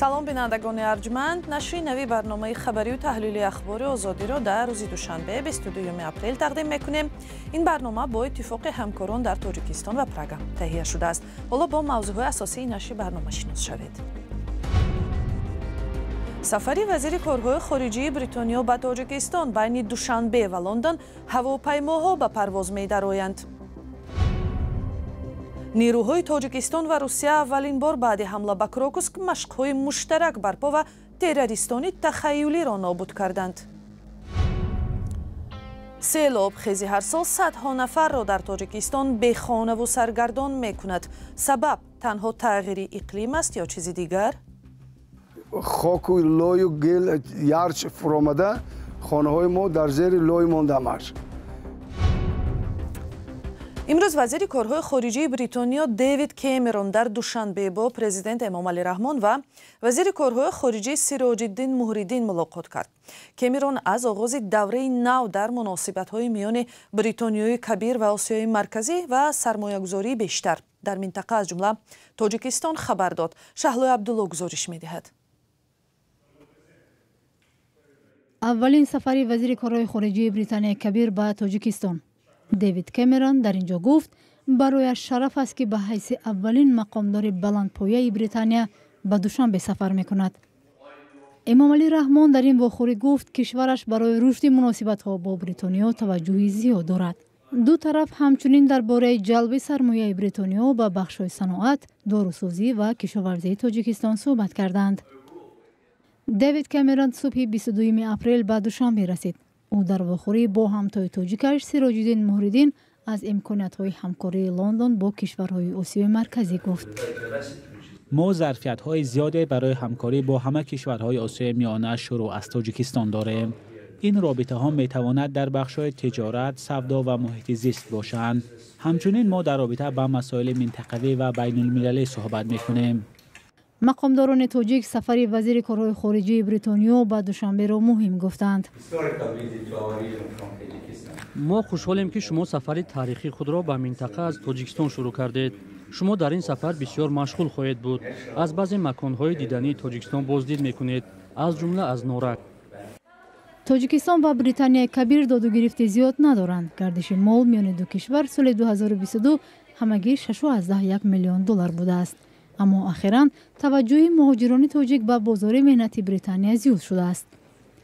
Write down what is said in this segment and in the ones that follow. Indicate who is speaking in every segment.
Speaker 1: Салом, бинандагони арҷманд. Нашри нави барномаи хабарию таҳлили Ахбори Озодиро дар рӯзи душанбе, 22 апрел тақдим мекунем. Ин барнома бо иттифоқи ҳамкорон дар Тоҷикистон ва Прага таҳия шудааст. Ҳоло бо мавзӯъҳои асосии нашри барнома шинос шавед. Сафари вазири корҳои хориҷии Бритониё ба Тоҷикистон, байни Душанбе ва Лондон ҳавопаймоҳо ба парвоз медароянд. Нерӯҳои Тоҷикистон ва Русия аввалин бор баъди ҳамла ба Крокус машқҳои муштарак барпо ва террористони тахаюлиро нобуд карданд. Селоб хези ҳар сол садҳо нафарро дар Тоҷикистон бехонаву саргардон мекунад. Сабаб танҳо тағйири иқлим аст ё чизи дигар?
Speaker 2: Хоку лою гил ярч фуромада, хонаҳои мо дар зери лой мондамаш.
Speaker 1: Имрӯз вазири корҳои хориҷии Бритониё Дэвид Кэмерон дар Душанбе бо президент Эмомалӣ Раҳмон ва вазири корҳои хориҷӣ Сироҷиддин Муҳриддин мулоқот кард. Кэмерон аз оғози давраи нав дар муносибатҳои миёни Бритониёи Кабир ва Осиёи Марказӣ ва сармоягузории бештар дар минтақа, аз ҷумла Тоҷикистон, хабар дод. Шаҳлои Абдулло гузориш медиҳад.
Speaker 3: Аввалин сафари вазири корҳои хориҷии Британияи Кабир ба Тоҷикистон. Дэвид Кэмерон дар ин ҷо гуфт, барояш шараф аст, ки ба ҳайси аввалин мақомдори баландпояи Британия ба Душанбе сафар мекунад. Эмомалӣ Раҳмон дар ин вохӯрӣ гуфт, кишвараш барои рушди муносибатҳо бо Бритониё таваҷҷӯҳи зиёд дорад. Ду тараф ҳамчунин дар бораи ҷалби сармояи Бритониё ба бахшҳои саноат, дорусозӣ ва кишоварзии Тоҷикистон суҳбат карданд. Дэвид Кэмерон субҳи 22 апрел ба Душанбе расид. Ӯ дар вохӯрӣ бо ҳамтои тоҷикаш Сироҷиддин Муҳриддин аз имкониятҳои ҳамкории Лондон бо кишварҳои Осиёи Марказӣ гуфт.
Speaker 4: Мо зарфиятҳои зиёде барои ҳамкорӣ бо ҳама кишварҳои Осиёи Миёна, шурӯъ аз Тоҷикистон, дорем. Ин робитаҳо метавонад дар бахшҳои тиҷорат, савдо ва муҳити зист бошанд. Ҳамчунин мо дар робита ба масоили минтақавӣ ва байнулмилалӣ суҳбат мекунем.
Speaker 3: Мақомдорони тоҷик сафари вазири корҳои хориҷии Бритониё ба Душанберо муҳим гуфтанд.
Speaker 5: Мо хушҳолем, ки шумо сафари таърихии худро ба минтақа аз Тоҷикистон шурӯъ кардед. Шумо дар ин сафар бисёр машғул хоҳед буд, аз баъзе маконҳои дидании Тоҷикистон боздид мекунед, аз ҷумла аз Норак.
Speaker 3: Тоҷикистон ва Британияи Кабир доду гирифти зиёд надоранд. Гардиши мол миёни ду кишвар соли 2022 ҳамагӣ 6,1 миллион доллар будааст. Аммо ахиран таваҷҷӯҳи муҳоҷирони тоҷик ба бозори меҳнати Британия зиёд шудааст.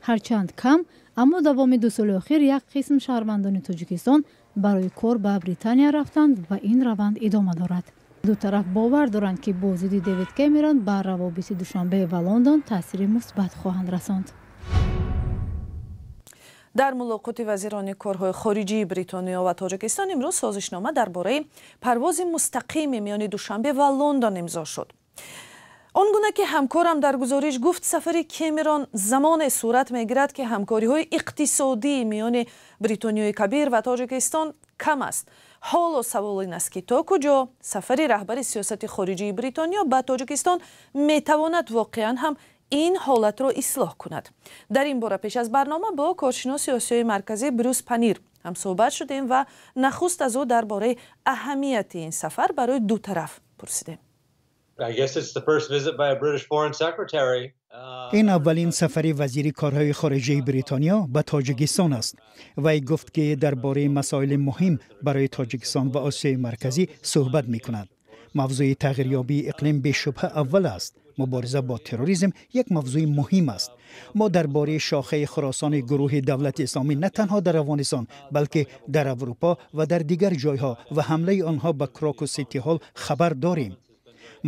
Speaker 3: Ҳарчанд кам, аммо давоми 2 соли охир як қисм шаҳрвандони Тоҷикистон барои кор ба Британия рафтанд ва ин раванд идома дорад. Ду тараф бовар доранд, ки боздиди Дэвид Кэмерон ба равобити Душанбе ва Лондон таъсири мусбат хоҳанд расонд.
Speaker 1: Дар мулоқоти вазирони корҳои хориҷии Бритониё ва Тоҷикистон имрӯз созишнома дар бораи парвози мустақими миёни Душанбе ва Лондон имзо шуд. Он гуна ки ҳамкорам дар гузориш гуфт, сафари Кэмерон замоне сурат мегирад, ки ҳамкориҳои иқтисодии миёни Бритониёи Кабир ва Тоҷикистон кам аст. Ҳоло савол ин аст, ки то куҷо сафари раҳбари сиёсати хориҷии Бритониё ба Тоҷикистон метавонад воқеан ҳам ин ҳолатро ислоҳ кунад. Дар ин бора пеш аз барнома бо коршиноси Осиёи Марказӣ Брюс Панир ҳамсӯҳбат шудем ва нахуст аз ӯ дар бораи аҳамияти ин сафар барои ду тараф пурсидем.
Speaker 6: Ин аввалин сафари вазири корҳои хориҷии Бритониё ба Тоҷикистон аст. Вай гуфт, ки дар бораи масоили муҳим барои Тоҷикистон ва Осиёи Марказӣ суҳбат мекунад. Мавзӯи тағйирёбии иқлим бешубҳа аввал аст. Мубориза бо терроризм як мавзӯи муҳим аст. Мо дар бораи шохаи Хуросони гурӯҳи Давлати Исломӣ на танҳо дар Афғонистон, балки дар Аврупо ва дар дигар ҷойҳо ва ҳамлаи онҳо ба Крокус Сити Ҳол хабар дорем.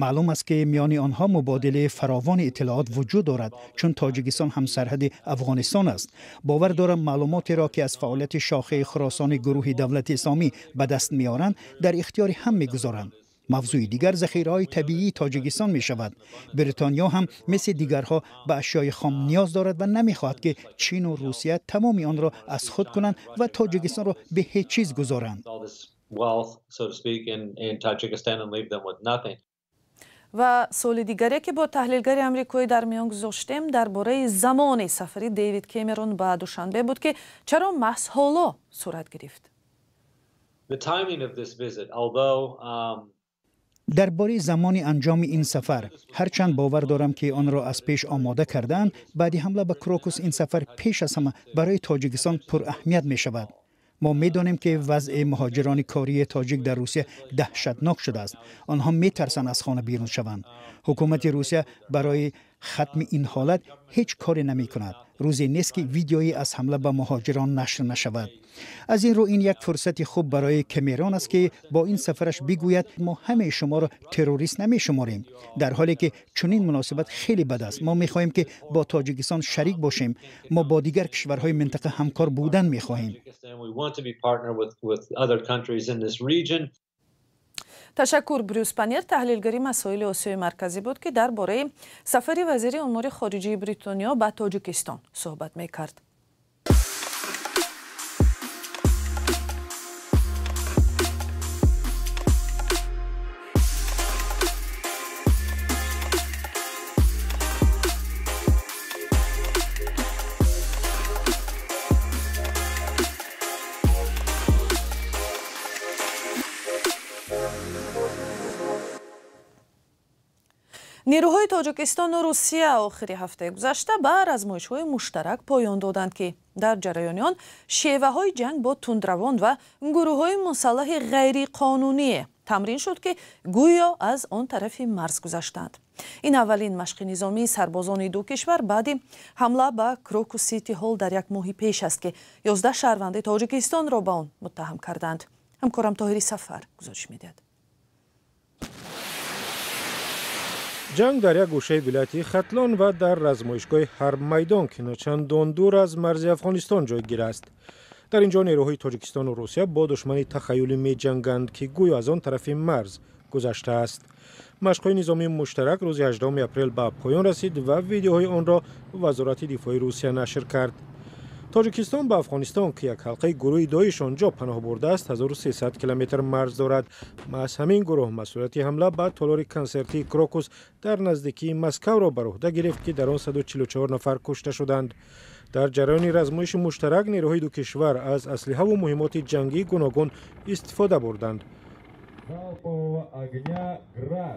Speaker 6: Маълум аст, ки миёни онҳо мубодилаи фаровони иттилоот вуҷуд дорад, чун Тоҷикистон ҳамсарҳади Афғонистон аст. Бовар дорам, маълумотеро, ки аз фаъолияти шохаи Хуросони гурӯҳи Давлати Исломӣ ба даст меоранд, дар ихтиёри ҳам мегузоранд. Мавзӯи дигар захираҳои табиии Тоҷикистон мешавад. Бритониё ҳам мисли дигарҳо ба ашёи хом ниёз дорад ва намехоҳад, ки Чину Русия тамоми онро аз худ кунанд ва Тоҷикистонро бе ҳеҷ чиз гузоранд.
Speaker 1: Ва суоли дигаре, ки бо таҳлилгари амрикоӣ дар миён гузоштем, дар бораи замони сафари Дэвид Кэмерон ба Душанбе буд, ки чаро маҳз ҳоло сурат гирифт.
Speaker 6: Дар бораи замони анҷоми ин сафар, ҳарчанд бовар дорам, ки онро аз пеш омода кардаанд, баъди ҳамла ба Крокус ин сафар пеш аз ҳама барои Тоҷикистон пураҳамият мешавад. Мо медонем, ки вазъи муҳоҷирони кории тоҷик дар Русия даҳшатнок шудааст. Онҳо метарсанд аз хона берун шаванд. Ҳукумати Русия барои хатми ин ҳолат ҳеҷ коре намекунад. Рӯзе нест, ки видеое аз ҳамла ба муҳоҷирон нашр нашавад. Аз ин рӯ ин як фурсати хуб барои Кэмерон аст, ки бо ин сафараш бигӯяд: мо ҳамаи шуморо террорист намешуморем, дар ҳоле ки чунин муносибат хеле бад аст. Мо мехоҳем, ки бо Тоҷикистон шарик бошем. Мо бо дигар кишварҳои минтақа ҳамкор будан мехоҳем.
Speaker 1: Ташаккур. Брюс Панер, таҳлилгари масоили Осиёи Марказӣ буд, ки дар бораи сафари вазири умури хориҷии Бритониё ба Тоҷикистон суҳбат мекард. Нерӯҳои Тоҷикистону Русия охири ҳафтаи гузашта ба размоишҳои муштарак поён доданд, ки дар ҷараёни он шеваҳои ҷанг бо тундравон ва гурӯҳҳои мусаллаҳи ғайриқонуние тамрин шуд, ки гӯё аз он тарафи марз гузаштанд. Ин аввалин машқи низомии сарбозони ду кишвар баъди ҳамла ба Крокус Сити Ҳол дар як моҳи пеш аст, ки 11 шаҳрванди Тоҷикистонро ба он муттаҳам карданд. Ҳамкорам Тоҳири Сафар гузориш медиҳад.
Speaker 7: Ҷанг дар як гӯшаи вилояти Хатлон ва дар размоишгоҳи Ҳарбмайдон, ки ночандон дур аз марзи Афғонистон ҷойгир аст. Дар ин ҷо нерӯҳои Тоҷикистону Русия бо душмани тахаюлӣ меҷанганд, ки гӯё аз он тарафи марз гузаштааст. Машқҳои низомии муштарак рӯзи 18 апрел ба поён расид ва видеоҳои онро Вазорати дифои Русия нашр кард. Тоҷикистон ба Афғонистон, ки як ҳалқаи гурӯҳи Доиш он ҷо паноҳ бурдааст, 1300 километр марз дорад. Маҳз ҳамин гурӯҳ масъулияти ҳамла ба толори консертии Крокус дар наздикии Москавро бар уҳда гирифт, ки дар он 144 нафар кушта шуданд. Дар ҷараёни размоиши муштарак нерӯҳои ду кишвар аз аслиҳаву муҳимоти ҷангии гуногун истифода бурданд.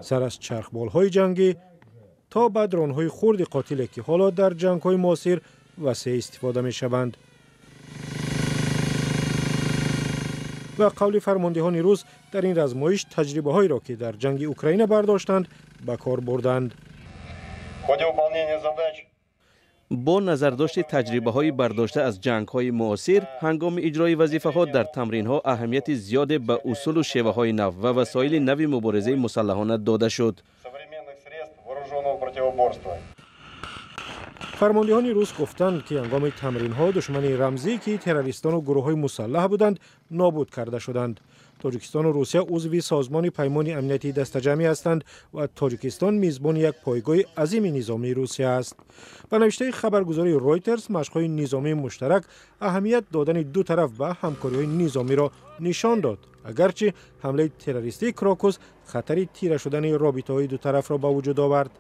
Speaker 7: Сар аз чархболҳои ҷангӣ то ба дронҳои хурди қотиле, ки ҳоло дар ҷангҳои муосир васеъ истифода мешаванд. Ба қавли фармондеҳони рус, дар ин размоиш таҷрибаҳоеро, ки дар ҷанги Украина бардоштанд, ба кор бурданд.
Speaker 8: Бо назардошти таҷрибаҳои бардошта аз ҷангҳои муосир, ҳангоми иҷрои вазифаҳо дар тамринҳо аҳамияти зиёде ба усулу шеваҳои нав ва васоили нави муборизаи мусаллаҳона дода шуд.
Speaker 7: Фармондеҳони рус гуфтанд, ки ҳангоми тамринҳо душмани рамзӣ, ки террористону гурӯҳҳои мусаллаҳ буданд, нобуд карда шуданд. Тоҷикистону Русия узви Созмони Паймони Амнияти Дастаҷамъӣ ҳастанд ва Тоҷикистон мизбони як пойгоҳи азими низомии Русия аст. Ба навиштаи хабаргузории Ройтерс, машқҳои низомии муштарак аҳамият додани ду тараф ба ҳамкориҳои низомиро нишон дод, агарчи ҳамлаи террористии Крокус хатари тира шудани робитаҳои ду тарафро ба вуҷуд овард.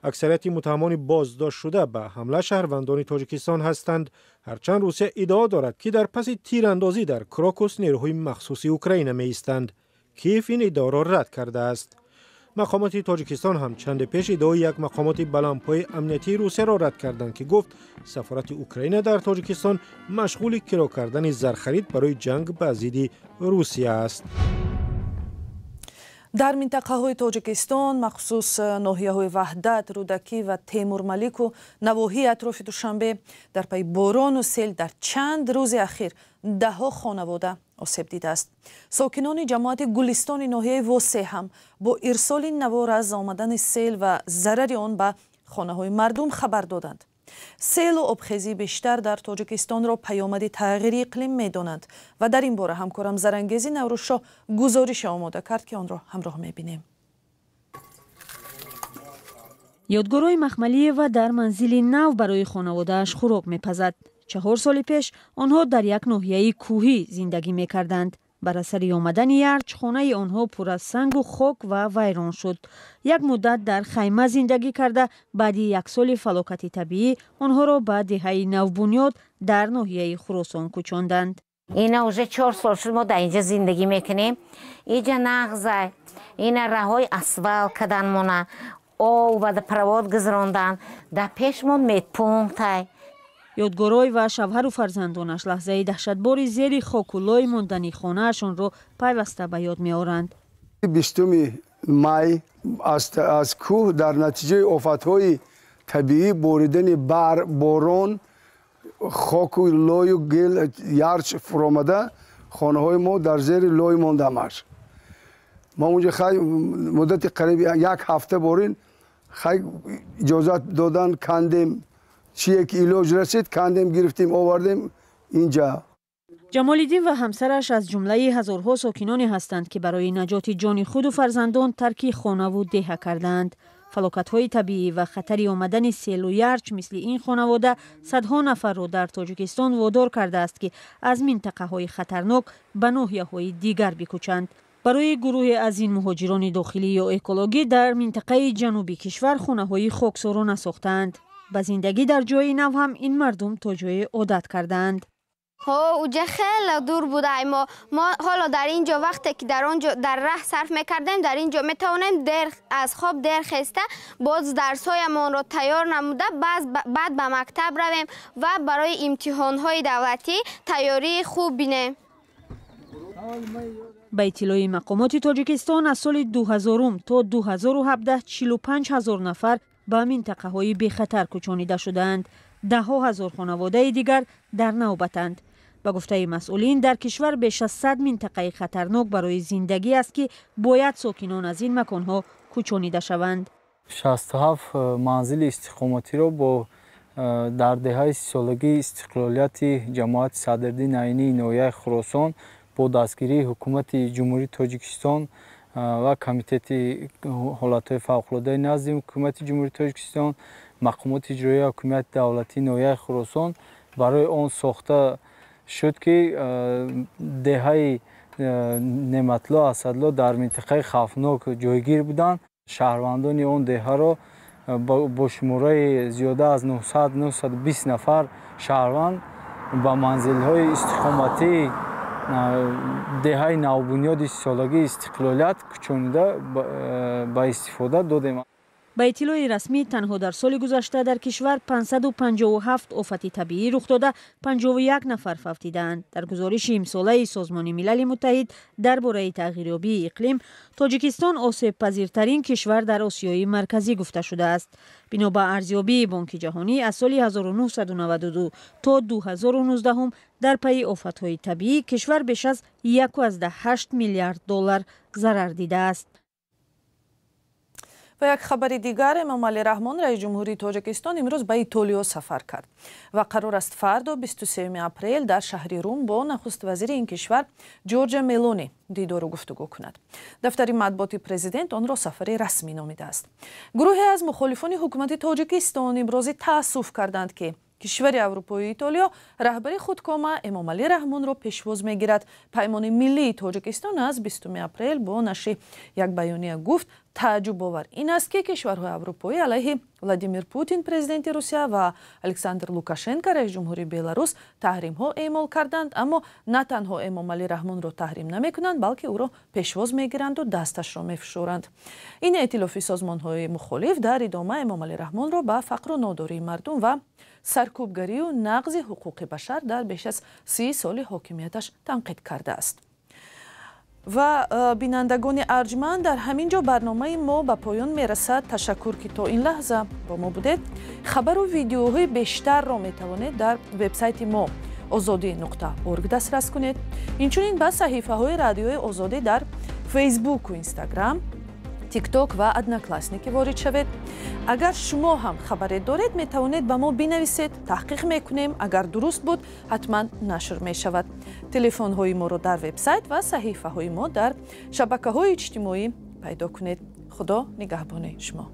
Speaker 7: Аксарияти муттаҳамони боздоштшуда ба ҳамла шаҳрвандони Тоҷикистон ҳастанд, ҳарчанд Русия иддао дорад, ки дар паси тирандозӣ дар Крокус нерӯҳои махсуси Украина меистанд. Киев ин иддаоро рад кардааст. Мақомоти Тоҷикистон ҳам чанде пеш иддаои як мақомоти баландпои амниятии Русияро рад карданд, ки гуфт сафорати Украина дар Тоҷикистон машғули киро кардани зархарид барои ҷанг ба зидди Русия аст.
Speaker 1: Дар минтақаҳои Тоҷикистон, махсус ноҳияҳои Ваҳдат, Рӯдакӣ ва Темурмалику навоҳии атрофи Душанбе, дар пайи борону сел дар чанд рӯзи ахир даҳҳо хонавода осеб дидааст. Сокинони ҷамоати Гулистони ноҳияи Восе ҳам бо ирсоли навор аз омадани сел ва зарари он ба хонаҳои мардум хабар доданд. Селу обхезӣ бештар дар Тоҷикистонро паёмади тағйири иқлим медонанд ва дар ин бора ҳамкорам Зарангези Наврӯзшоҳ гузорише омода кард, ки онро ҳамроҳ мебинем.
Speaker 9: Ёдгорои Махмалиева дар манзили нав барои хонаводааш хӯрок мепазад. 4 соли пеш онҳо дар як ноҳияи кӯҳӣ зиндагӣ мекарданд. Бар асари омадани ярч хонаи онҳо пур аз сангу хок ва вайрон шуд. Як муддат дар хайма зиндагӣ карда, баъди як соли фалокати табиӣ онҳоро ба деҳаи Навбунёд дар ноҳияи Хуросон кӯчонданд.
Speaker 10: Ина уже 4 сол шуд мо дар инҷа зиндагӣ мекунем. Иҷа нағзай, ина раҳои асфалт кадан мона, об водопровод гузарондан, дар пешмон медпунктай.
Speaker 9: Ёдгорой ва шавҳару фарзандонаш лаҳзаи даҳшатбори зери хоку лой мондани хонаашонро пайваста ба ёд меоранд.
Speaker 2: 20 май аз кӯҳ дар натиҷаи офатҳои табиӣ боридани борон, хоку лою гил ярч фуромада, хонаҳои мо дар зери лой мондамаш. Мо унҷа хай муддати қариб як ҳафта борин хай иҷозат додан, кандем, чие ки илоҷ расид кандем, гирифтем, овардем инҷа.
Speaker 9: Ҷамолиддин ва ҳамсараш аз ҷумлаи ҳазорҳо сокиноне ҳастанд, ки барои наҷоти ҷони худу фарзандон тарки хонаву деҳа кардаанд. Фалокатҳои табиӣ ва хатари омадани селу ярч мисли ин хонавода садҳо нафарро дар Тоҷикистон водор кардааст, ки аз минтақаҳои хатарнок ба ноҳияҳои дигар бикӯчанд. Барои гурӯҳе аз ин муҳоҷирони дохилӣ ё экологӣ дар минтақаи ҷануби кишвар хонаҳои хоксорона сохтаанд. Ба зиндагӣ дар ҷои нав ҳам ин мардум то ҷое одат кардаанд.
Speaker 11: Ҳо, уҷа хеле дур будай. Мо ҳоло дар ин ҷо вақте ки дар он ҷо дар раҳ сарф мекардем, дар ин ҷо метавонем дер аз хоб дер хеста, боз дарсҳоямонро тайёр намуда, баъд ба мактаб равем ва барои имтиҳонҳои давлатӣ тайёрии хуб бинем.
Speaker 9: Ба иттилои мақомоти Тоҷикистон аз соли 2000 то 2017 45 ҳазор нафар ба минтақаҳои бехатар кӯчонида шудаанд. Даҳҳо ҳазор хонаводаи дигар дар навбатанд. Ба гуфтаи масъулин, дар кишвар беш аз 100 минтақаи хатарнок барои зиндагӣ аст, ки бояд сокинон аз ин маконҳо кӯчонида шаванд.
Speaker 12: 67 манзили истиқоматиро бо дар деҳаи 30-солагии истиқлолияти ҷамоати Садриддин Айнии ноҳияи Хуросон бо дастгирии ҳукумати Ҷумҳурии Тоҷикистон ва Комитети ҳолатҳои фавқулодаи назди ҳукумати Ҷумҳурии Тоҷикистон, мақомоти иҷроияи ҳокимияти давлатии ноҳияи Хуросон барои он сохта шуд, ки деҳаи Неъматло Асадло дар минтақаи хавфнок ҷойгир буданд. Шаҳрвандони он деҳаро бо шумораи зиёда аз 900-920 нафар шаҳрванд ба манзилҳои истиқоматии деҳаи навбунёди 30-солагии истиқлолият кӯчонида ба истифода додем.
Speaker 9: Ба иттилои расмӣ, танҳо дар соли гузашта дар кишвар 557 офати табиӣ рух дода, 51 нафар фавтидаанд. Дар гузориши имсолаи Созмони Милали Муттаҳид дар бораи тағйирёбии иқлим, Тоҷикистон осебпазиртарин кишвар дар Осиёи Марказӣ гуфта шудааст. Бино ба арзёбии Бонки Ҷаҳонӣ, аз соли 1992 то 2019 дар пайи офатҳои табиӣ кишвар беш аз 1,8 миллиард доллар зарар дидааст.
Speaker 1: Ва як хабари дигар, Эмомалӣ Раҳмон, раиси ҷумҳурии Тоҷикистон, имрӯз ба Итолиё сафар кард ва қарор аст фардо 23 апрел дар шаҳри Рум бо нахуствазири ин кишвар Ҷорҷа Мелони дидору гуфтугӯ кунад. Дафтари матбуоти президент онро сафари расмӣ номидааст. Гурӯҳе аз мухолифони ҳукумати Тоҷикистон имрӯзи таассуф карданд, ки кишвари аврупоии Итолиё раҳбари худкома Эмомалӣ Раҳмонро пешвоз мегирад. Паймони миллии Тоҷикистон аз 20 апрел бо нашри як баёния гуфт, тааҷҷубовар ин аст, ки кишварҳои аврупоӣ алайҳи Владимир Путин, президенти Русия, ва Александр Лукашенко, раиси ҷумҳурии Беларус, таҳримҳо эъмол карданд, аммо на танҳо Эмомалӣ Раҳмонро таҳрим намекунанд, балки ӯро пешвоз мегиранду дасташро мефишоранд. Ин эътилофи созмонҳои мухолиф дар идома Эмомалӣ Раҳмонро ба фақру нодории мардум ва саркӯбгарию нақзи ҳуқуқи башар дар беш аз 30 соли ҳокимияташ танқид кардааст. Ва бинандагони арҷманд, дар ҳамин ҷо барномаи мо ба поён мерасад. Ташаккур, ки то ин лаҳза бо мо будед. Хабару видеоҳои бештарро метавонед дар вебсайти мо ozodi.org дастрас кунед. Инчунин ба саҳифаҳои радиои Озодӣ дар Фейсбуку Инстаграм, Тикток ва Одноклассники ворид шавед. Агар шумо ҳам хабаре доред, метавонед ба мо бинависед. Таҳқиқ мекунем, агар дуруст буд, ҳатман нашр мешавад. Телефонҳои моро дар вебсайт ва саҳифаҳои мо дар шабакаҳои иҷтимоӣ пайдо кунед. Худо нигаҳбони шумо.